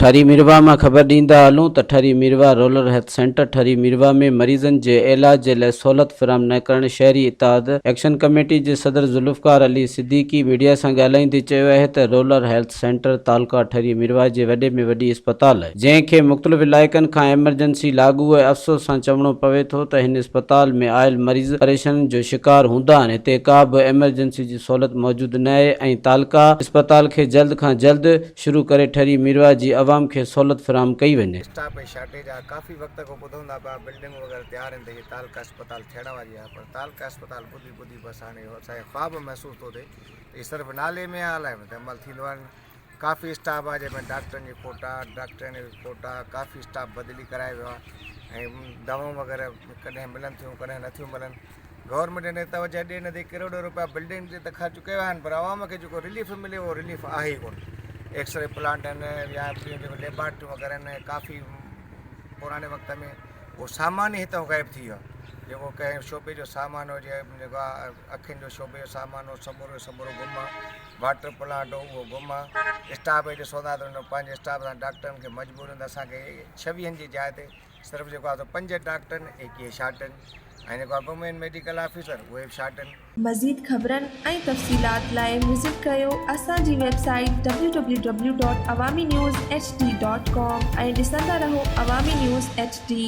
ٺري ميرواهه مان خبر ڏيندا هلون ته Thari Mirwah rural health centre Thari Mirwah ۾ مريضن جي علاج جي لاء سهولت فراهم نه ڪرڻ شهري اتحاد ايڪشن ڪميٽي جي صدر ذوالفقار علي صديقي ميڊيا سان ڳالهائيندي چيو آهي ته رورل هيلٿ سينٽر تعلقه ٺري ميرواهه جي وڏي ۾ وڏي اسپتال آهي جنهن کي مختلف علائقن کان ايمرجنسي لاڳو آهي افسوس سان چوڻو پوي ٿو ته هن اسپتال ۾ آيل مريض پريشانين جو شڪار هوندا آهن هتي ڪا به ايمرجنسي جي سهولت موجود نه آهي ۽ تعلقه اسپتال کي جلد کان جلد شروع ڪري ٺري ميرواهه جي عوام کي سهولت فراهم ڪئي وڃي. اسٽاف جي شارٽيج آ ڪافي وقت کان ٻڌون ٿا پيا بلڊنگون وغيره تيار آهن ته هي تعلقه اسپتال ٿيڻ واري آ پر تعلقه اسپتال ٻڌي ٻڌي بس هاڻي اهو اسان کي خواب محسوس ٿو ٿئي ته هي صرف نالي ۾ آ الائي ته عمل ٿيندو آ نه ڪافي اسٽاف آ جنهن ۾ ڊاڪٽرن جي کوٽ آ ڊاڪٽرن جي کوٽ آ ڪافي اسٽاف بدلي ڪرائي ويو آ ۽ دوائون وغيره ڪڏهن ملن ٿيون ڪڏهن نٿيون ملن گورنمينٽ ان تي توجه ڏئي نٿي ڪروڙين روپيا بلڊنگ تي ته خرچ ڪيا آهن پر عوام کي جيڪو رليف ملي اهو رليف آهي ئي ڪونه ايڪسري پلانٽ آهن يا ٻيون جيڪو ليبارٽريون وغيره آهن ڪافي پراڻي وقت ۾ اهو سامان ئي هتان غائب ٿي ويو آهي جيڪو ڪنهن شعبي جو سامان هجي جيڪو اکين جو شعبي جو سامان هو سمورو جو سمورو گم آهي واٽر پلانٽ هو اهو گم آهي اسٽاف کي ڏسو ٿا ته پنهنجي اسٽاف سان ڊاڪٽرن کي مجبور آهن ته اسانکي ڇويهن جي جاء تي صرف جيڪو آهي سو پنج ڊاڪٽر ايڪيهه شارٽ آهن ۽ جيڪو آهي وومين ميڊيڪل آفيسر اهي به شارٽ آهن. مزيد خبرن ۽ تفصيلات لاء وزٽ ڪريو اسان جي website W W W dot Awami news H D dot com ۽ ڏسندا رهو عوامي نيوز ايڇ ڊي.